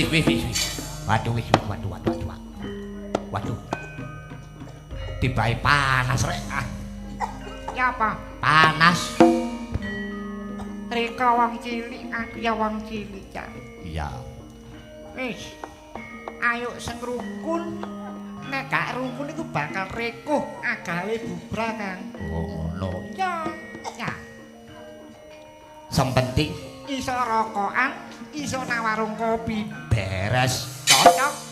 Wis wis wis wis. Waduh wis wis, waduh waduh waduh. Waduh. Tibae panas rek. Ah, Ya apa? Panas. Rika wong cilik, aku ya wong cilik, Cak. Iya. Wis. Ayo sing rukun. Nek gak rukun iku bakal rekuh agawe bubrah, Kang. Oh, ngono. Ya. Ya. Sing penting Iso rokokan, iso nang warung kopi. Beres. Cocok.